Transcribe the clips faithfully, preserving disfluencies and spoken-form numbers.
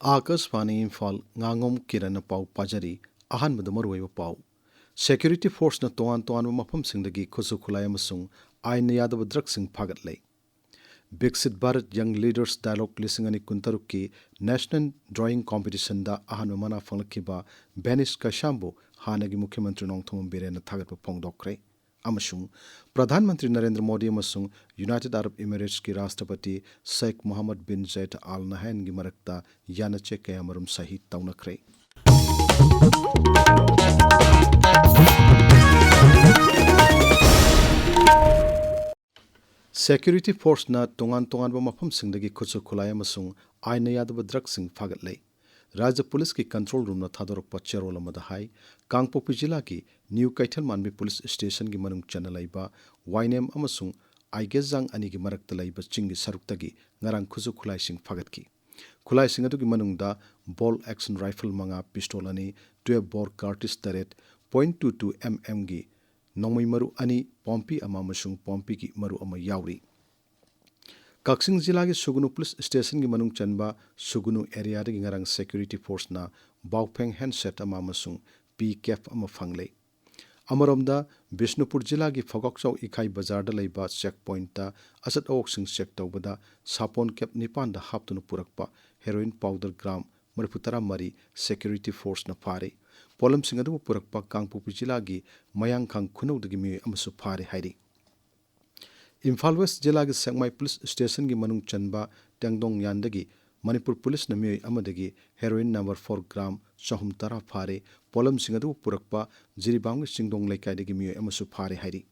ꯑꯥꯀꯥꯁꯕꯥꯅꯤ ꯏꯝꯐꯥꯜ, ꯉꯥꯉꯣꯝ ꯀꯤꯔꯟꯅ ꯄꯥꯎ ꯄꯥꯖꯔꯤ꯫ ꯑꯍꯥꯟꯕꯗ ꯃꯔꯨꯑꯣꯏꯕ ꯄꯥꯎ꯫ ꯁꯦꯀ꯭ꯌꯨꯔꯤꯇꯤ ꯐꯣꯔꯁꯅ ꯇꯣꯉꯥꯟ ꯇꯣꯉꯥꯟꯕ ꯃꯐꯝꯁꯤꯡꯗꯒꯤ ꯈꯨꯠꯁꯨ ꯈꯨꯠꯂꯥꯏ ꯑꯃꯁꯨꯡ ꯑꯥꯏꯟꯅ ꯌꯥꯗꯕ ꯗ꯭ꯔꯒꯁꯤꯡ ꯐꯥꯒꯠꯂꯦ꯫ ꯕꯤꯛꯁꯤꯠ ꯚꯥꯔꯠ ꯌꯪ ꯂꯤꯗꯔꯁ ꯗꯥꯏꯂꯣꯒ ꯂꯤꯁꯤꯡ ꯑꯅꯤ ꯀꯨꯟꯇꯔꯨꯛꯀꯤ ꯅꯦꯁꯅꯦꯜ ꯗ꯭ꯔꯣꯌꯤꯡ ꯀꯣꯝꯄꯤꯇꯤꯁꯟꯗ ꯑꯍꯥꯟꯕ ꯃꯅꯥ ꯐꯪꯂꯛꯈꯤꯕ ꯕꯦꯅꯤꯁ ꯀꯩꯁꯥꯝꯕꯨ ꯍꯥꯟꯅꯒꯤ ꯃꯨꯈ꯭ꯌ ꯃꯟꯇ꯭ꯔꯤ ꯅꯣꯡꯊꯣꯝꯕꯝ ꯕꯤꯔꯦꯟꯅ ꯊꯥꯒꯠꯄ ꯐꯣꯡꯗꯣꯛꯈ꯭ꯔꯦ꯫ ꯑꯃꯁꯨꯡ ꯄ꯭ꯔꯙꯥꯟ ꯃꯟꯇ꯭ꯔꯤ ꯅꯔꯦꯟꯗ꯭ꯔ ꯃꯣꯗꯤ ꯑꯃꯁꯨꯡ ꯌꯨꯅꯥꯏꯇꯦꯗ ꯑꯔꯕ ꯏꯃꯤꯔꯦꯠꯁꯀꯤ ꯔꯥꯁꯇ꯭ꯔꯄꯇꯤ ꯁꯦꯈ ꯃꯣꯍꯝꯃꯗ ꯕꯤꯟ ꯖꯥꯌꯦꯗ ꯑꯥꯜ ꯅꯍꯌꯥꯟꯒꯤ ꯃꯔꯛꯇ ꯌꯥꯅꯆꯦ ꯀꯌꯥꯃꯔꯨꯝ ꯁꯍꯤ ꯇꯧꯅꯈ꯭ꯔꯦ꯫ ꯁꯦꯀ꯭ꯌꯨꯔꯤꯇꯤ ꯐꯣꯔꯁꯅ ꯇꯣꯉꯥꯟ ꯇꯣꯉꯥꯟꯕ ꯃꯐꯝꯁꯤꯡꯗꯒꯤ ꯈꯨꯠꯁꯨ ꯈꯨꯠꯂꯥꯏ ꯑꯃꯁꯨꯡ ꯑꯥꯏꯟꯅ ꯌꯥꯗꯕ ꯗ꯭ꯔꯒꯁꯤꯡ ꯐꯥꯒꯠꯂꯦ꯫ ꯔꯥꯖ꯭ꯌ ꯄꯨꯂꯤꯁꯀꯤ ꯀꯟꯇ꯭ꯔꯣꯜ ꯔꯨꯝꯅ ꯊꯥꯗꯣꯔꯛꯄ ꯆꯦꯔꯣꯜ ꯑꯃꯗ ꯍꯥꯏ, ꯀꯥꯡꯄꯣꯛꯄꯤ ꯖꯤꯂꯥꯒꯤ ꯅ꯭ꯌꯨ ꯀꯩꯊꯦꯜꯃꯥꯟꯕꯤ ꯄꯨꯂꯤꯁ ꯁ꯭ꯇꯦꯁꯟꯒꯤ ꯃꯅꯨꯡ ꯆꯟꯅ ꯂꯩꯕ ꯋꯥꯏꯅꯦꯝ ꯑꯃꯁꯨꯡ ꯑꯥꯏꯒꯦꯖꯥꯡ ꯑꯅꯤꯒꯤ ꯃꯔꯛꯇ ꯂꯩꯕ ꯆꯤꯡꯒꯤ ꯁꯔꯨꯛꯇꯒꯤ ꯉꯔꯥꯡ ꯈꯨꯠꯁꯨ ꯈꯨꯠꯂꯥꯏꯁꯤꯡ ꯐꯥꯒꯠꯈꯤ꯫ ꯈꯨꯠꯂꯥꯏꯁꯤꯡ ꯑꯗꯨꯒꯤ ꯃꯅꯨꯡꯗ ꯕꯣꯜ ꯑꯦꯛꯁꯟ ꯔꯥꯏꯐꯜ ꯃꯉꯥ, ꯄꯤꯁꯇꯣꯜ ꯑꯅꯤ, ꯇꯨꯌꯦꯜꯐ ꯕꯣꯔ ꯀꯥꯔꯇ꯭ꯔꯤꯖ ꯇꯔꯦꯠ, ꯄꯣꯏꯟꯠ ꯇꯨ ꯇꯨ ꯑꯦꯝ ꯑꯦꯝꯒꯤ ꯅꯣꯡꯃꯩ ꯃꯔꯨ ꯑꯅꯤ, ꯄꯣꯝꯄꯤ ꯑꯃ ꯑꯃꯁꯨꯡ ꯄꯣꯝꯄꯤꯒꯤ ꯃꯔꯨ ꯑꯃ ꯌꯥꯎꯔꯤ꯫ ꯀꯛꯆꯤꯡ ꯖꯤꯂꯥꯒꯤ ꯁꯨꯒꯨꯅꯨ ꯄꯨꯂꯤꯁ ꯁ꯭ꯇꯦꯁꯟꯒꯤ ꯃꯅꯨꯡ ꯆꯟꯕ ꯁꯨꯒꯨꯅꯨ ꯑꯦꯔꯤꯌꯥꯗꯒꯤ ꯉꯔꯥꯡ ꯁꯦꯀ꯭ꯌꯨꯔꯤꯇꯤ ꯐꯣꯔꯁꯅ ꯕꯥꯎꯐꯦꯡ ꯍꯦꯟꯗꯁꯦꯠ ꯑꯃ ꯑꯃꯁꯨꯡ ꯄꯤ ꯀꯦꯞ ꯑꯃ ꯐꯪꯂꯦ꯫ ꯑꯃꯔꯣꯝꯗ, ꯕꯤꯁꯅꯨꯄꯨꯔ ꯖꯤꯂꯥꯒꯤ ꯐꯒꯣꯛꯆꯥꯎ ꯏꯈꯥꯏ ꯕꯖꯥꯔꯗ ꯂꯩꯕ ꯆꯦꯛ ꯄꯣꯏꯟꯠꯇ ꯑꯆꯠ ꯑꯋꯣꯛꯁꯤꯡ ꯆꯦꯛ ꯇꯧꯕꯗ ꯁꯥꯄꯣꯟ ꯀꯦꯞ ꯅꯤꯄꯥꯟꯗ ꯍꯥꯞꯇꯨꯅ ꯄꯨꯔꯛꯄ ꯍꯦꯔꯣꯏꯟ ꯄꯥꯎꯗꯔ ꯒ꯭ꯔꯥꯝ ꯃꯔꯤꯐꯨ ꯇꯔꯥ ꯃꯔꯤ ꯁꯦꯀ꯭ꯌꯨꯔꯤꯇꯤ ꯐꯣꯔꯁꯅ ꯐꯥꯔꯦ꯫ ꯄꯣꯠꯂꯝꯁꯤꯡ ꯑꯗꯨꯕꯨ ꯄꯨꯔꯛꯄ ꯀꯥꯡꯄꯣꯛꯄꯤ ꯖꯤꯂꯥꯒꯤ ꯃꯌꯥꯡꯈꯥꯡ ꯈꯨꯅꯧꯗꯒꯤ ꯃꯤꯑꯣꯏ ꯑꯃꯁꯨ ꯐꯥꯔꯦ ꯍꯥꯏꯔꯤ꯫ ꯏꯝꯐꯥꯜ ꯋꯦꯁ ꯖꯤꯂꯥꯒꯤ ꯁꯦꯛꯃꯥꯏ ꯄꯨꯂꯤꯁ ꯁ꯭ꯇꯦꯁꯟꯒꯤ ꯃꯅꯨꯡ ꯆꯟꯕ ꯇꯦꯡꯗꯣꯡ ꯌꯥꯟꯗꯒꯤ ꯃꯅꯤꯄꯨꯔ ꯄꯨꯂꯤꯁꯅ ꯃꯤꯑꯣꯏ ꯑꯃꯗꯒꯤ ꯍꯦꯔꯣꯏꯟ ꯅꯝꯕꯔ ꯐꯣꯔ ꯒ꯭ꯔꯥꯝ ꯆꯍꯨꯝ ꯇꯔꯥ ꯐꯥꯔꯦ꯫ ꯄꯣꯠꯂꯝꯁꯤꯡ ꯑꯗꯨꯕꯨ ꯄꯨꯔꯛꯄ ꯖꯤꯔꯤꯕꯥꯝꯒꯤ ꯆꯤꯡꯗꯣꯡ ꯂꯩꯀꯥꯏꯗꯒꯤ ꯃꯤꯑꯣꯏ ꯑꯃꯁꯨ ꯐꯥꯔꯦ ꯍꯥꯏꯔꯤ꯫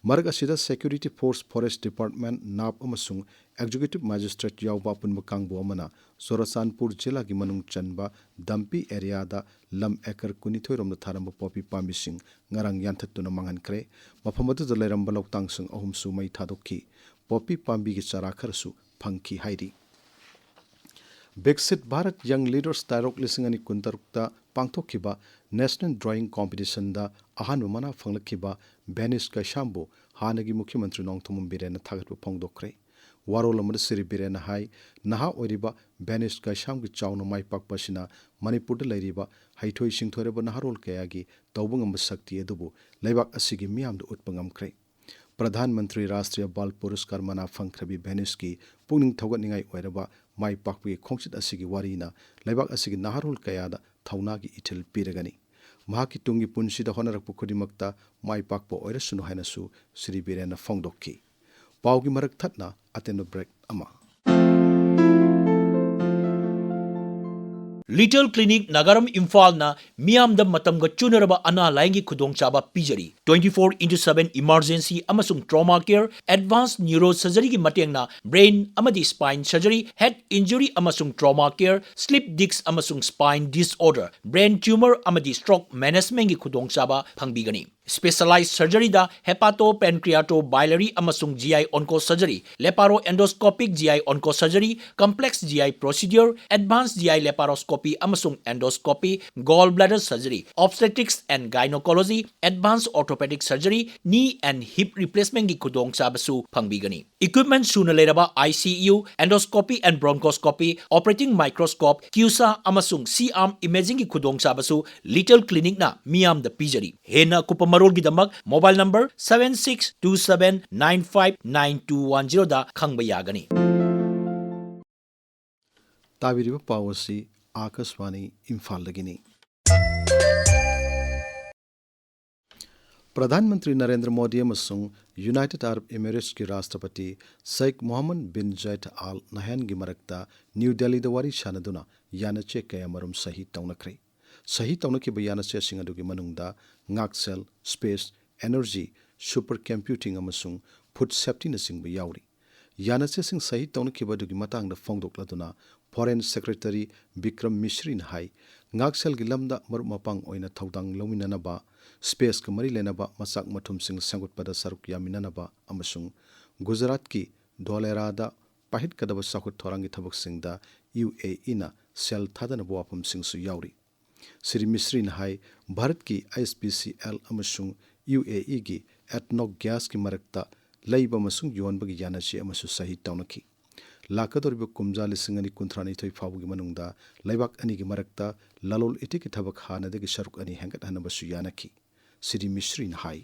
ꯃꯔꯛ ꯑꯁꯤꯗ, ꯁꯦꯀ꯭ꯌꯨꯔꯤꯇꯤ ꯐꯣꯔꯁ, ꯐꯣꯔꯦꯁ꯭ꯠ ꯗꯤꯄꯥꯔꯠꯃꯦꯟꯠ, ꯅꯥꯞ ꯑꯃꯁꯨꯡ ꯑꯦꯛꯖꯤꯀ꯭ꯌꯨꯇꯤꯚ ꯃꯦꯖꯤꯁꯇ꯭ꯔꯦꯠ ꯌꯥꯎꯕ ꯑꯄꯨꯟꯕ ꯀꯥꯡꯕꯨ ꯑꯃꯅ ꯆꯨꯔꯆꯥꯟꯄꯨꯔ ꯖꯤꯂꯥꯒꯤ ꯃꯅꯨꯡ ꯆꯟꯕ ꯗꯝꯄꯤ ꯑꯦꯔꯤꯌꯥꯗ ꯂꯝ ꯑꯦꯀꯔ ꯀꯨꯟꯅꯤꯊꯣꯏ ꯔꯣꯝꯗ ꯊꯥꯔꯝꯕ ꯄꯣꯄꯤ ꯄꯥꯝꯕꯤꯁꯤꯡ ꯉꯔꯥꯡ ꯌꯥꯟꯊꯠꯇꯨꯅ ꯃꯥꯡꯍꯟꯈ꯭ꯔꯦ꯫ ꯃꯐꯝ ꯑꯗꯨꯗ ꯂꯩꯔꯝꯕ ꯂꯧꯇꯥꯡꯁꯤꯡ ꯑꯍꯨꯝꯁꯨ ꯃꯩ ꯊꯥꯗꯣꯛꯈꯤ꯫ ꯄꯣꯄꯤ ꯄꯥꯝꯕꯤꯒꯤ ꯆꯥꯔꯥ ꯈꯔꯁꯨ ꯐꯪꯈꯤ ꯍꯥꯏꯔꯤ꯫ ꯕꯤꯛꯁꯤꯠ ꯚꯥꯔꯠ ꯌꯪ ꯂꯤꯗꯔꯁ ꯗꯥꯏꯂꯣꯒ ꯂꯤꯁꯤꯡ ꯑꯅꯤ ꯀꯨꯟꯇꯔꯨꯛꯇ ꯄꯥꯡꯊꯣꯛꯈꯤꯕ ꯅꯦꯁꯅꯦꯜ ꯗ꯭ꯔꯣꯌꯤꯡ ꯀꯣꯝꯄꯤꯇꯤꯁꯟꯗ ꯑꯍꯥꯟꯕ ꯃꯅꯥ ꯐꯪꯂꯛꯈꯤꯕ ꯕꯦꯅꯤꯁ ꯀꯩꯁꯥꯝꯕꯨ ꯍꯥꯟꯅꯒꯤ ꯃꯨꯈ꯭ꯌ ꯃꯟꯇ꯭ꯔꯤ ꯅꯣꯡꯊꯣꯝꯕꯝ ꯕꯤꯔꯦꯟꯅ ꯊꯥꯒꯠꯄ ꯐꯣꯡꯗꯣꯛꯈ꯭ꯔꯦ꯫ ꯋꯥꯔꯣꯜ ꯑꯃꯗ ꯁ꯭ꯔꯤ ꯕꯤꯔꯦꯟꯅ ꯍꯥꯏ, ꯅꯍꯥ ꯑꯣꯏꯔꯤꯕ ꯚꯦꯅꯤꯁ ꯀꯩꯁꯥꯝꯒꯤ ꯆꯥꯎꯅ ꯃꯥꯏ ꯄꯥꯛꯄ ꯑꯁꯤꯅ ꯃꯅꯤꯄꯨꯔꯗ ꯂꯩꯔꯤꯕ ꯍꯩꯊꯣꯏ ꯁꯤꯡꯊꯣꯏꯔꯕ ꯅꯍꯥꯔꯣꯜ ꯀꯌꯥꯒꯤ ꯇꯧꯕ ꯉꯝꯕ ꯁꯛꯇꯤ ꯑꯗꯨꯕꯨ ꯂꯩꯕꯥꯛ ꯑꯁꯤꯒꯤ ꯃꯤꯌꯥꯝꯗ ꯎꯠꯄ ꯉꯝꯈ꯭ꯔꯦ꯫ ꯄ꯭ꯔꯙꯥꯟ ꯃꯟꯇ꯭ꯔꯤ ꯔꯥꯁꯇ꯭ꯔꯤꯌ ꯕꯥꯜ ꯄꯨꯔꯁꯀꯥꯔ ꯃꯅꯥ ꯐꯪꯈ꯭ꯔꯕꯤ ꯚꯦꯅꯤꯁꯀꯤ ꯄꯨꯛꯅꯤꯡ ꯊꯧꯒꯠꯅꯤꯡꯉꯥꯏ ꯑꯣꯏꯔꯕ ꯃꯥꯏ ꯄꯥꯛꯄꯒꯤ ꯈꯣꯡꯆꯠ ꯑꯁꯤꯒꯤ ꯋꯥꯔꯤꯅ ꯂꯩꯕꯥꯛ ꯑꯁꯤꯒꯤ ꯅꯍꯥꯔꯣꯜ ꯀꯌꯥꯗ ꯊꯧꯅꯥꯒꯤ ꯏꯊꯤꯜ ꯄꯤꯔꯒꯅꯤ꯫ ꯃꯍꯥꯛꯀꯤ ꯇꯨꯡꯒꯤ ꯄꯨꯟꯁꯤꯗ ꯍꯣꯠꯅꯔꯛꯄ ꯈꯨꯗꯤꯡꯃꯛꯇ ꯃꯥꯏ ꯄꯥꯛꯄ ꯑꯣꯏꯔꯁꯅꯨ ꯍꯥꯏꯅꯁꯨ ꯁ꯭ꯔꯤ ꯕꯤꯔꯦꯟꯅ ꯐꯣꯡꯗꯣꯛꯈꯤ꯫ ꯄꯥꯎꯒꯤ ꯃꯔꯛ ꯊꯠꯅ ꯑꯇꯦꯟꯕ ꯕ꯭ꯔꯦꯛ ꯑꯃ꯫ ꯂꯤꯇꯜ ꯀ꯭ꯂꯤꯅꯤꯛ ꯅꯥꯒꯥꯔꯝ ꯏꯝꯐꯥꯜꯅ ꯃꯤꯌꯥꯝꯗ ꯃꯇꯝꯒ ꯆꯨꯅꯔꯕ ꯑꯅꯥ ꯂꯥꯌꯦꯡꯒꯤ ꯈꯨꯗꯣꯡꯆꯥꯕ ꯄꯤꯖꯔꯤ꯫ Twenty four into seven emergency ꯑꯃꯁꯨꯡ trauma care, advanced neuro surgeryꯒꯤ ꯃꯇꯦꯡꯅ brain ꯑꯃꯗꯤ spine surgery, head injury ꯑꯃꯁꯨꯡ trauma care, slip disc ꯑꯃꯁꯨꯡ spine disorder, brain tumor ꯑꯃꯗꯤ stroke managementꯒꯤ ꯈꯨꯗꯣꯡꯆꯥꯕ ꯐꯪꯕꯤꯒꯅꯤ꯫ Specialized surgeryꯗ hepatopancreatobiliary ꯑꯃꯁꯨꯡ G I onco surgery, laparoendoscopic G I onco surgery, complex G I procedure, advanced G I laparoscopy ꯑꯃꯁꯨꯡ endoscopy, gallbladder surgery, obstetrics and gynecology, advanced orthopedic surgery, knee and hip replacementꯒꯤ ꯈꯨꯗꯣꯡꯆꯥꯕꯁꯨ ꯐꯪꯕꯤꯒꯅꯤ꯫ Equipment ꯁꯨꯅ ꯂꯩꯔꯕ I C U, endoscopy and bronchoscopy, operating microscope, CUSA ꯑꯃꯁꯨꯡ C-arm imagingꯒꯤ ꯈꯨꯗꯣꯡꯆꯥꯕꯁꯨ little ꯀ꯭ꯂꯤꯅꯤꯛꯅ ꯃꯤꯌꯥꯝꯗ ꯄꯤꯖꯔꯤ꯫ ꯍꯦꯟꯅ ꯑꯀꯨꯞꯄ ꯃꯔꯣꯜꯒꯤꯗꯃꯛ mobile number seven six two seven nine five nine two one zeroꯗ ꯈꯪꯕ ꯌꯥꯒꯅꯤ꯫ ꯇꯥꯕꯤꯔꯤꯕ ꯄꯥꯎ ꯑꯁꯤ ꯑꯥꯀꯥꯁꯕꯥꯅꯤ ꯏꯝꯐꯥꯜꯗꯒꯤꯅꯤ꯫ ꯄ꯭ꯔꯙꯥꯟ ꯃꯟꯇ꯭ꯔꯤ ꯅꯔꯦꯟꯗ꯭ꯔ ꯃꯣꯗꯤ ꯑꯃꯁꯨꯡ ꯌꯨꯅꯥꯏꯇꯦꯗ ꯑꯔꯕ ꯏꯃꯤꯔꯦꯠꯁꯀꯤ ꯔꯥꯁꯇ꯭ꯔꯄꯇꯤ ꯁꯦꯈ ꯃꯣꯍꯝꯃꯗ ꯕꯤꯟ ꯖꯥꯌꯦꯗ ꯑꯥꯜ ꯅꯍꯌꯥꯟꯒꯤ ꯃꯔꯛꯇ ꯅ꯭ꯌꯨ ꯗꯦꯜꯂꯤꯗ ꯋꯥꯔꯤ ꯁꯥꯅꯗꯨꯅ ꯌꯥꯅꯆꯦ ꯀꯌꯥꯃꯔꯨꯝ ꯁꯍꯤ ꯇꯧꯅꯈ꯭ꯔꯦ꯫ ꯁꯍꯤ ꯇꯧꯅꯈꯤꯕ ꯌꯥꯅꯆꯦꯁꯤꯡ ꯑꯗꯨꯒꯤ ꯃꯅꯨꯡꯗ ꯉꯥꯛꯁꯦꯜ, space, energy, super computing ꯑꯃꯁꯨꯡ food safetyꯅꯆꯤꯡꯕ ꯌꯥꯎꯔꯤ꯫ ꯌꯥꯅꯆꯦꯁꯤꯡ ꯁꯍꯤ ꯇꯧꯅꯈꯤꯕ ꯑꯗꯨꯒꯤ ꯃꯇꯥꯡꯗ ꯐꯣꯡꯗꯣꯛꯂꯗꯨꯅ Foreign Secretary ꯕꯤꯀ꯭ꯔꯝ ꯃꯤꯁ꯭ꯔꯤꯅ ꯍꯥꯏ, ꯉꯥꯛꯁꯦꯜꯒꯤ ꯂꯝꯗ ꯃꯔꯨꯞ ꯃꯄꯥꯡ ꯑꯣꯏꯅ ꯊꯧꯗꯥꯡ ꯂꯧꯃꯤꯟꯅꯅꯕ, spaceꯀ ꯃꯔꯤ ꯂꯩꯅꯕ ꯃꯆꯥꯛ ꯃꯊꯨꯝꯁꯤꯡ ꯁꯦꯝꯒꯠꯄꯗ ꯁꯔꯨꯛ ꯌꯥꯃꯤꯟꯅꯅꯕ ꯑꯃꯁꯨꯡ ꯒꯨꯖꯔꯥꯠꯀꯤ ꯙꯣꯂꯦꯔꯥꯗ ꯄꯥꯏꯈꯠꯀꯗꯕ ꯆꯥꯎꯈꯠ ꯊꯧꯔꯥꯡꯒꯤ ꯊꯕꯛꯁꯤꯡꯗ UAEꯅ ꯁꯦꯜ ꯊꯥꯗꯅꯕ ꯋꯥꯐꯝꯁꯤꯡꯁꯨ ꯌꯥꯎꯔꯤ꯫ ꯁ꯭ꯔꯤ ꯃꯤꯁ꯭ꯔꯤꯅ ꯍꯥꯏ, ꯚꯥꯔꯠꯀꯤ HPCL ꯑꯃꯁꯨꯡ UAEꯒꯤ ADNOC Gasꯀꯤ ꯃꯔꯛꯇ ꯂꯩꯕ ꯑꯃꯁꯨꯡ ꯌꯣꯟꯕꯒꯤ ꯌꯥꯅꯆꯦ ꯑꯃꯁꯨ ꯁꯍꯤ ꯇꯧꯅꯈꯤ꯫ ꯂꯥꯛꯀꯗꯧꯔꯤꯕ ꯀꯨꯝꯖꯥ ꯂꯤꯁꯤꯡ ꯑꯅꯤ ꯀꯨꯟꯊ꯭ꯔꯥꯅꯤꯊꯣꯏ ꯐꯥꯎꯕꯒꯤ ꯃꯅꯨꯡꯗ ꯂꯩꯕꯥꯛ ꯑꯅꯤꯒꯤ ꯃꯔꯛꯇ ꯂꯂꯣꯜ ꯏꯇꯤꯛꯀꯤ ꯊꯕꯛ ꯍꯥꯟꯅꯗꯒꯤ ꯁꯔꯨꯛ ꯑꯅꯤ ꯍꯦꯟꯒꯠꯍꯟꯅꯕꯁꯨ ꯌꯥꯅꯈꯤ꯫ ꯁ꯭ꯔꯤ ꯃꯤꯁ꯭ꯔꯤꯅ ꯍꯥꯏ꯫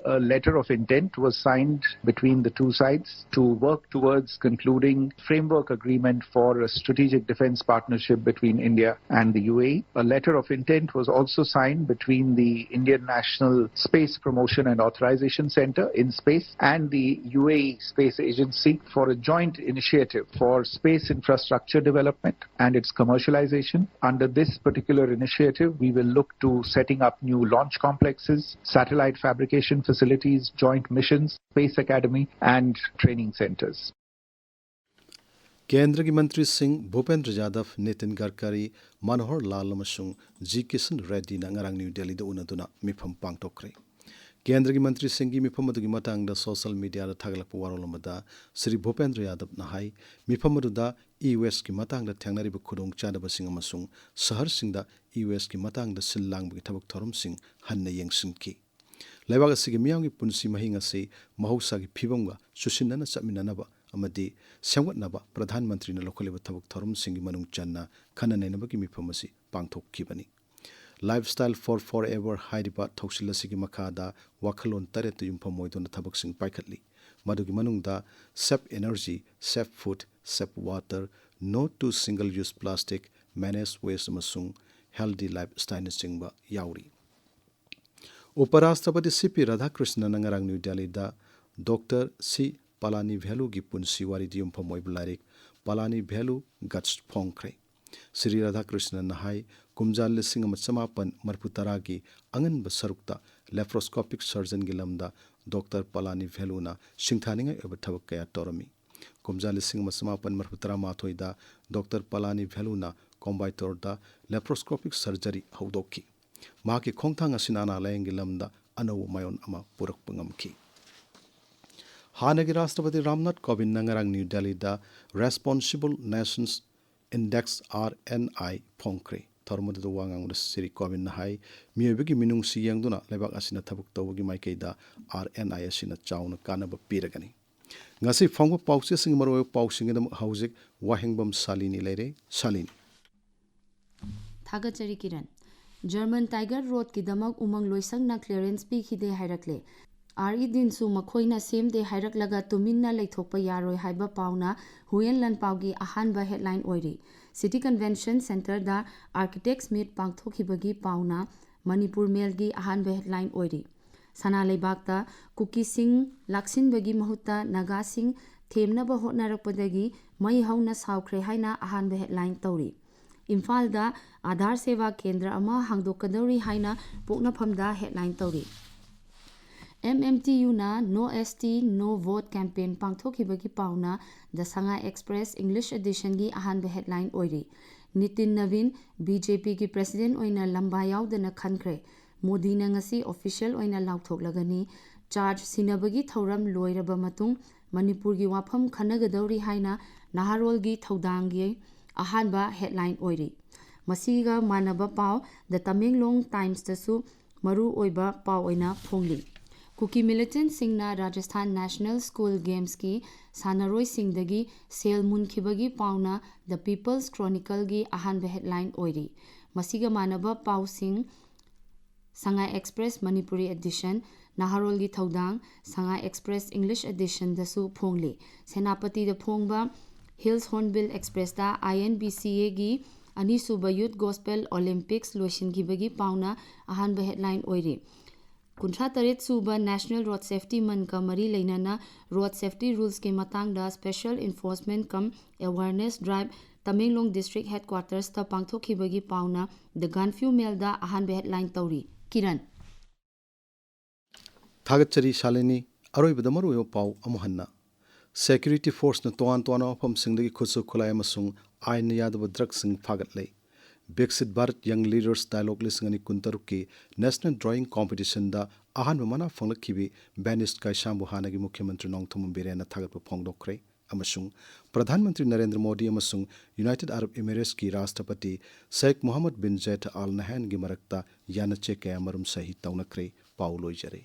A letter of intent was signed between the two sides to work towards concluding framework agreement for a strategic defense partnership between India and the U A E. A letter of intent was also signed between the Indian National Space Promotion and Authorization Center, INSPACE, and the U A E Space Agency for a joint initiative for space infrastructure development and its commercialization. Under this particular initiative, we will look to setting up new launch complexes, satellite fabrication facilities, joint missions, space academy, and training centers. ꯀꯦꯟꯗ꯭ꯔꯒꯤ ꯃꯟꯇ꯭ꯔꯤꯁꯤꯡ ꯚꯨꯄꯦꯟꯗ꯭ꯔ ꯌꯥꯗꯕ, ꯅꯤꯇꯤꯟ ꯒꯗꯀꯔꯤ, ꯃꯅꯣꯍꯔ ꯂꯥꯜ ꯑꯃꯁꯨꯡ G Kisan ꯔꯦꯗꯗꯤꯅ ꯉꯔꯥꯡ new ꯗꯦꯜꯂꯤꯗ ꯎꯅꯗꯨꯅ ꯃꯤꯐꯝ ꯄꯥꯡꯊꯣꯛꯈ꯭ꯔꯦ꯫ ꯀꯦꯟꯗ꯭ꯔꯒꯤ ꯃꯟꯇ꯭ꯔꯤꯁꯤꯡꯒꯤ ꯃꯤꯐꯝ ꯑꯗꯨꯒꯤ ꯃꯇꯥꯡꯗ ꯁꯣꯁꯤꯌꯦꯜ ꯃꯤꯗꯤꯌꯥꯗ ꯊꯥꯒꯠꯂꯛꯄ ꯋꯥꯔꯣꯜ ꯑꯃꯗ ꯁ꯭ꯔꯤ ꯚꯨꯄꯦꯟꯗ꯭ꯔ ꯌꯥꯗꯕꯅ ꯍꯥꯏ, ꯃꯤꯐꯝ ꯑꯗꯨꯗ ꯏ ꯋꯦꯁꯀꯤ ꯃꯇꯥꯡꯗ ꯊꯦꯡꯅꯔꯤꯕ ꯈꯨꯗꯣꯡꯆꯥꯗꯕꯁꯤꯡ ꯑꯃꯁꯨꯡ ꯁꯍꯔꯁꯤꯡꯗ ꯏ ꯋꯦꯁꯀꯤ ꯃꯇꯥꯡꯗ ꯁꯤꯜ ꯂꯥꯡꯕꯒꯤ ꯊꯕꯛ ꯊꯧꯔꯝꯁꯤꯡ ꯍꯟꯅ ꯌꯦꯡꯁꯤꯟꯈꯤ꯫ ꯂꯩꯕꯥꯛ ꯑꯁꯤꯒꯤ ꯃꯤꯌꯥꯝꯒꯤ ꯄꯨꯟꯁꯤ ꯃꯍꯤꯡ ꯑꯁꯤ ꯃꯍꯧꯁꯥꯒꯤ ꯐꯤꯕꯝꯒ ꯆꯨꯁꯤꯟꯅꯅ ꯆꯠꯃꯤꯟꯅꯅꯕ ꯑꯃꯗꯤ ꯁꯦꯝꯒꯠꯅꯕ ꯄ꯭ꯔꯙꯥꯟ ꯃꯟꯇ꯭ꯔꯤꯅ ꯂꯧꯈꯠꯂꯤꯕ ꯊꯕꯛ ꯊꯧꯔꯝꯁꯤꯡꯒꯤ ꯃꯅꯨꯡ ꯆꯟꯅ ꯈꯟꯅ ꯅꯩꯅꯕꯒꯤ ꯃꯤꯐꯝ ꯑꯁꯤ ꯄꯥꯡꯊꯣꯛꯈꯤꯕꯅꯤ꯫ Lifestyle for Forever ꯍꯥꯏꯔꯤꯕ ꯊꯧꯁꯤꯜ ꯑꯁꯤꯒꯤ ꯃꯈꯥꯗ ꯋꯥꯈꯜꯂꯣꯟ ꯇꯔꯦꯠꯇ ꯌꯨꯝꯐꯝ ꯑꯣꯏꯗꯨꯅ ꯊꯕꯛꯁꯤꯡ ꯄꯥꯏꯈꯠꯂꯤ꯫ ꯃꯗꯨꯒꯤ ꯃꯅꯨꯡꯗ save energy, save food, save water, no to single use plastic, manage waste ꯑꯃꯁꯨꯡ healthy lifestyleꯅꯆꯤꯡꯕ ꯌꯥꯎꯔꯤ꯫ ꯎꯄꯔꯥꯁꯇ꯭ꯔꯄꯇꯤ ꯁꯤ ꯄꯤ ꯔꯥꯙꯥꯀ꯭ꯔꯤꯁꯅꯟꯅ ꯉꯔꯥꯡ ꯅ꯭ꯌꯨ ꯗꯦꯜꯂꯤꯗ ꯗꯣꯛꯇꯔ ꯁꯤ ꯄꯂꯥꯅꯤꯚꯦꯂꯨꯒꯤ ꯄꯨꯟꯁꯤ ꯋꯥꯔꯤꯗ ꯌꯨꯝꯐꯝ ꯑꯣꯏꯕ ꯂꯥꯏꯔꯤꯛ ꯄꯂꯥꯅꯤꯚꯦꯂꯨ ꯒꯠꯁ ꯐꯣꯡꯈ꯭ꯔꯦ꯫ ꯁ꯭ꯔꯤ ꯔꯥꯙꯥꯀ꯭ꯔꯤꯁꯅꯟꯅ ꯍꯥꯏ, ꯀꯨꯝꯖꯥ ꯂꯤꯁꯤꯡ ꯑꯃ ꯆꯃꯥꯄꯟ ꯃꯔꯤꯐꯨ ꯇꯔꯥꯒꯤ ꯑꯉꯟꯕ ꯁꯔꯨꯛꯇ laparoscopic surgeonꯒꯤ ꯂꯝꯗ ꯗꯣꯛꯇꯔ ꯄꯂꯥꯅꯤꯚꯦꯂꯨꯅ ꯁꯤꯡꯊꯥꯅꯤꯡꯉꯥꯏ ꯑꯣꯏꯕ ꯊꯕꯛ ꯀꯌꯥ ꯇꯧꯔꯝꯃꯤ꯫ ꯀꯨꯝꯖꯥ ꯂꯤꯁꯤꯡ ꯑꯃ ꯆꯃꯥꯄꯟ ꯃꯔꯤꯐꯨ ꯇꯔꯥꯃꯥꯊꯣꯏꯗ ꯗꯣꯛꯇꯔ ꯄꯂꯥꯅꯤꯚꯦꯂꯨꯅ ꯀꯣꯝꯕꯥꯏꯇꯣꯔꯗ laparoscopic surgery ꯍꯧꯗꯣꯛꯈꯤ꯫ ꯃꯍꯥꯛꯀꯤ ꯈꯣꯡꯊꯥꯡ ꯑꯁꯤꯅ ꯑꯅꯥ ꯂꯥꯌꯦꯡꯒꯤ ꯂꯝꯗ ꯑꯅꯧꯕ ꯃꯥꯏꯑꯣꯟ ꯑꯃ ꯄꯨꯔꯛꯄ ꯉꯝꯈꯤ꯫ ꯍꯥꯟꯅꯒꯤ ꯔꯥꯁꯇ꯭ꯔꯄꯇꯤ ꯔꯥꯝꯅꯥꯊ ꯀꯣꯕꯤꯟꯗꯅ ꯉꯔꯥꯡ ꯅ꯭ꯌꯨ ꯗꯦꯜꯂꯤꯗ Responsible Nations Index, R N I, ꯐꯣꯡꯈ꯭ꯔꯦ꯫ ꯊꯧꯔꯝ ꯑꯗꯨꯗ ꯋꯥ ꯉꯥꯡꯕꯗ ꯁ꯭ꯔꯤ ꯀꯣꯕꯤꯟꯅ ꯍꯥꯏ, ꯃꯤꯑꯣꯏꯕꯒꯤ ꯃꯤꯅꯨꯡꯁꯤ ꯌꯦꯡꯗꯨꯅ ꯂꯩꯕꯥꯛ ꯑꯁꯤꯅ ꯊꯕꯛ ꯇꯧꯕꯒꯤ ꯃꯥꯏꯀꯩꯗ ꯑꯥꯔ ꯑꯦꯟ ꯑꯥꯏ ꯑꯁꯤꯅ ꯆꯥꯎꯅ ꯀꯥꯟꯅꯕ ꯄꯤꯔꯒꯅꯤ꯫ ꯉꯁꯤ ꯐꯣꯡꯕ ꯄꯥꯎꯆꯦꯁꯤꯡꯒꯤ ꯃꯔꯨꯑꯣꯏꯕ ꯄꯥꯎꯁꯤꯡꯒꯤꯗꯃꯛ ꯍꯧꯖꯤꯛ ꯋꯥꯍꯦꯡꯕꯝ ꯁꯥꯂꯤꯅꯤ ꯂꯩꯔꯦ꯫ ꯁꯥꯂꯤꯅꯤ꯫ ꯊꯥꯒꯠꯆꯔꯤ ꯀꯤꯔꯟ꯫ ꯖꯔꯃꯟ ꯇꯥꯏꯒꯔ ꯔꯣꯗꯀꯤꯗꯃꯛ ꯎꯃꯪ ꯂꯣꯏꯁꯪꯅ ꯀ꯭ꯂꯤꯌꯔꯦꯟꯁ ꯄꯤꯈꯤꯗꯦ ꯍꯥꯏꯔꯛꯂꯦ꯫ ꯑꯥꯔ ꯏ ꯗꯤꯟꯁꯨ ꯃꯈꯣꯏꯅ ꯁꯦꯝꯗꯦ ꯍꯥꯏꯔꯛꯂꯒ ꯇꯨꯃꯤꯟꯅ ꯂꯩꯊꯣꯛꯄ ꯌꯥꯔꯣꯏ ꯍꯥꯏꯕ ꯄꯥꯎꯅ ꯍꯨꯌꯦꯟ ꯂꯥꯟꯄꯥꯎꯒꯤ ꯑꯍꯥꯟꯕ ꯍꯦꯗꯂꯥꯏꯟ ꯑꯣꯏꯔꯤ꯫ ꯁꯤꯇꯤ ꯀꯟꯚꯦꯟꯁꯟ ꯁꯦꯟꯇꯔꯗ ꯑꯥꯔꯀꯤꯇꯦꯛꯁ ꯃꯤꯠ ꯄꯥꯡꯊꯣꯛꯈꯤꯕꯒꯤ ꯄꯥꯎꯅ ꯃꯅꯤꯄꯨꯔ ꯃꯦꯜꯒꯤ ꯑꯍꯥꯟꯕ ꯍꯦꯗꯂꯥꯏꯟ ꯑꯣꯏꯔꯤ꯫ ꯁꯅꯥ ꯂꯩꯕꯥꯛꯇ ꯀꯨꯀꯤꯁꯤꯡ ꯂꯥꯛꯁꯤꯟꯕꯒꯤ ꯃꯍꯨꯠꯇ ꯅꯥꯒꯥꯁꯤꯡ ꯊꯦꯝꯅꯕ ꯍꯣꯠꯅꯔꯛꯄꯗꯒꯤ ꯃꯩ ꯍꯧꯅ ꯁꯥꯎꯈ꯭ꯔꯦ ꯍꯥꯏꯅ ꯑꯍꯥꯟꯕ ꯍꯦꯗꯂꯥꯏꯟ ꯇꯧꯔꯤ꯫ ꯏꯝꯐꯥꯜꯗ ꯑꯥꯙꯥꯔ ꯁꯦꯕꯥ ꯀꯦꯟꯗ꯭ꯔ ꯑꯃ ꯍꯥꯡꯗꯣꯛꯀꯗꯧꯔꯤ ꯍꯥꯏꯅ ꯄꯣꯛꯅꯐꯝꯗ ꯍꯦꯗꯂꯥꯏꯟ ꯇꯧꯔꯤ꯫ ꯑꯦꯝ ꯑꯦꯝ ꯇꯤ ꯌꯨꯅ No S T, No Vote campaign ꯄꯥꯡꯊꯣꯛꯈꯤꯕꯒꯤ ꯄꯥꯎꯅ The Sangai Express English editionꯒꯤ ꯑꯍꯥꯟꯕ ꯍꯦꯗꯂꯥꯏꯟ ꯑꯣꯏꯔꯤ꯫ ꯅꯤꯇꯤꯟ ꯅꯕꯤꯟ ꯕꯤ ꯖꯦ ꯄꯤꯒꯤ ꯄ꯭ꯔꯦꯁꯤꯗꯦꯟ ꯑꯣꯏꯅ ꯂꯝꯕꯥ ꯌꯥꯎꯗꯅ ꯈꯟꯈ꯭ꯔꯦ꯫ ꯃꯣꯗꯤꯅ ꯉꯁꯤ ꯑꯣꯐꯤꯁꯤꯌꯦꯜ ꯑꯣꯏꯅ ꯂꯥꯎꯊꯣꯛꯂꯒꯅꯤ꯫ ꯆꯥꯔꯖ ꯁꯤꯟꯅꯕꯒꯤ ꯊꯧꯔꯝ ꯂꯣꯏꯔꯕ ꯃꯇꯨꯡ ꯃꯅꯤꯄꯨꯔꯒꯤ ꯋꯥꯐꯝ ꯈꯟꯅꯒꯗꯧꯔꯤ ꯍꯥꯏꯅ ꯅꯍꯥꯔꯣꯜꯒꯤ ꯊꯧꯗꯥꯡꯒꯤ ꯑꯍꯥꯟꯕ ꯍꯦꯗꯂꯥꯏꯟ ꯑꯣꯏꯔꯤ꯫ ꯃꯁꯤꯒ ꯃꯥꯟꯅꯕ ꯄꯥꯎ The Tamenglong Timesꯇꯁꯨ ꯃꯔꯨ ꯑꯣꯏꯕ ꯄꯥꯎ ꯑꯣꯏꯅ ꯐꯣꯡꯂꯤ꯫ ꯀꯨꯀꯤ ꯃꯤꯂꯤꯇꯦꯟꯠꯁꯤꯡꯅ ꯔꯥꯖꯁꯊꯥꯟ ꯅꯦꯁꯅꯦꯜ ꯁ꯭ꯀꯨꯜ ꯒꯦꯝꯁꯀꯤ ꯁꯥꯟꯅꯔꯣꯏꯁꯤꯡꯗꯒꯤ ꯁꯦꯜ ꯃꯨꯟꯈꯤꯕꯒꯤ ꯄꯥꯎꯅ The People's Chronicleꯒꯤ ꯑꯍꯥꯟꯕ ꯍꯦꯗꯂꯥꯏꯟ ꯑꯣꯏꯔꯤ꯫ ꯃꯁꯤꯒ ꯃꯥꯟꯅꯕ ꯄꯥꯎꯁꯤꯡ Sangai Express Manipuri edition, ꯅꯍꯥꯔꯣꯜꯒꯤ ꯊꯧꯗꯥꯡ, Sangai Express English editionꯗꯁꯨ ꯐꯣꯡꯂꯤ꯫ ꯁꯦꯅꯥꯄꯇꯤꯗ ꯐꯣꯡꯕ Hills Hornbill Expressꯇ I N B C Aꯒꯤ ꯑꯅꯤꯁꯨꯕ Youth Gospel Olympics ꯂꯣꯏꯁꯤꯟꯈꯤꯕꯒꯤ ꯄꯥꯎꯅ ꯑꯍꯥꯟꯕ ꯍꯦꯗꯂꯥꯏꯟ ꯑꯣꯏꯔꯤ꯫ ꯀꯨꯟꯊ꯭ꯔꯥ ꯇꯔꯦꯠ ꯁꯨꯕ National Road Safety Monthꯀ ꯃꯔꯤ ꯂꯩꯅꯅ ꯔꯣꯗ ꯁꯦꯐꯇꯤ ꯔꯨꯜꯁꯀꯤ ꯃꯇꯥꯡꯗ Special Enforcement cum Awareness Drive Tamenglong district ꯍꯦꯗꯀ꯭ꯋꯥꯇꯔꯁꯇ ꯄꯥꯡꯊꯣꯛꯈꯤꯕꯒꯤ ꯄꯥꯎꯅ The Gaanphiu Mailꯗ ꯑꯍꯥꯟꯕ ꯍꯦꯗꯂꯥꯏꯟ ꯇꯧꯔꯤ꯫ ꯀꯤꯔꯟ꯫ ꯊꯥꯒꯠꯆꯔꯤ ꯁꯥꯂꯤꯅꯤ꯫ ꯑꯔꯣꯏꯕꯗ ꯃꯔꯨꯑꯣꯏꯕ ꯄꯥꯎ ꯑꯃꯨꯛ ꯍꯟꯅ꯫ ꯁꯦꯀ꯭ꯌꯨꯔꯤꯇꯤ ꯐꯣꯔꯁꯅ ꯇꯣꯉꯥꯟ ꯇꯣꯉꯥꯟꯕ ꯃꯐꯝꯁꯤꯡꯗꯒꯤ ꯈꯨꯠꯁꯨ ꯈꯨꯠꯂꯥꯏ ꯑꯃꯁꯨꯡ ꯑꯥꯏꯟꯅ ꯌꯥꯗꯕ ꯗ꯭ꯔꯒꯁꯤꯡ ꯐꯥꯒꯠꯂꯦ꯫ ꯕꯤꯛꯁꯤꯠ ꯚꯥꯔꯠ ꯌꯪ ꯂꯤꯗꯔꯁ ꯗꯥꯏꯂꯣꯒ ꯂꯤꯁꯤꯡ ꯑꯅꯤ ꯀꯨꯟꯇꯔꯨꯛꯀꯤ ꯅꯦꯁꯅꯦꯜ ꯗ꯭ꯔꯣꯌꯤꯡ ꯀꯣꯝꯄꯤꯇꯤꯁꯟꯗ ꯑꯍꯥꯟꯕ ꯃꯅꯥ ꯐꯪꯂꯛꯈꯤꯕꯤ ꯕꯦꯅꯤꯁ ꯀꯩꯁꯥꯝꯕꯨ ꯍꯥꯟꯅꯒꯤ ꯃꯨꯈ꯭ꯌ ꯃꯟꯇ꯭ꯔꯤ ꯅꯣꯡꯊꯣꯝꯕꯝ ꯕꯤꯔꯦꯟꯅ ꯊꯥꯒꯠꯄ ꯐꯣꯡꯗꯣꯛꯈ꯭ꯔꯦ꯫ ꯑꯃꯁꯨꯡ ꯄ꯭ꯔꯙꯥꯟ ꯃꯟꯇ꯭ꯔꯤ ꯅꯔꯦꯟꯗ꯭ꯔ ꯃꯣꯗꯤ ꯑꯃꯁꯨꯡ ꯌꯨꯅꯥꯏꯇꯦꯗ ꯑꯔꯕ ꯏꯃꯤꯔꯦꯠꯁꯀꯤ ꯔꯥꯁꯇ꯭ꯔꯄꯇꯤ ꯁꯦꯈ ꯃꯣꯍꯝꯃꯗ ꯕꯤꯟ ꯖꯥꯌꯦꯗ ꯑꯥꯜ ꯅꯍꯌꯥꯟꯒꯤ ꯃꯔꯛꯇ ꯌꯥꯅꯆꯦ ꯀꯌꯥꯃꯔꯨꯝ ꯁꯍꯤ ꯇꯧꯅꯈ꯭ꯔꯦ꯫ ꯄꯥꯎ ꯂꯣꯏꯖꯔꯦ꯫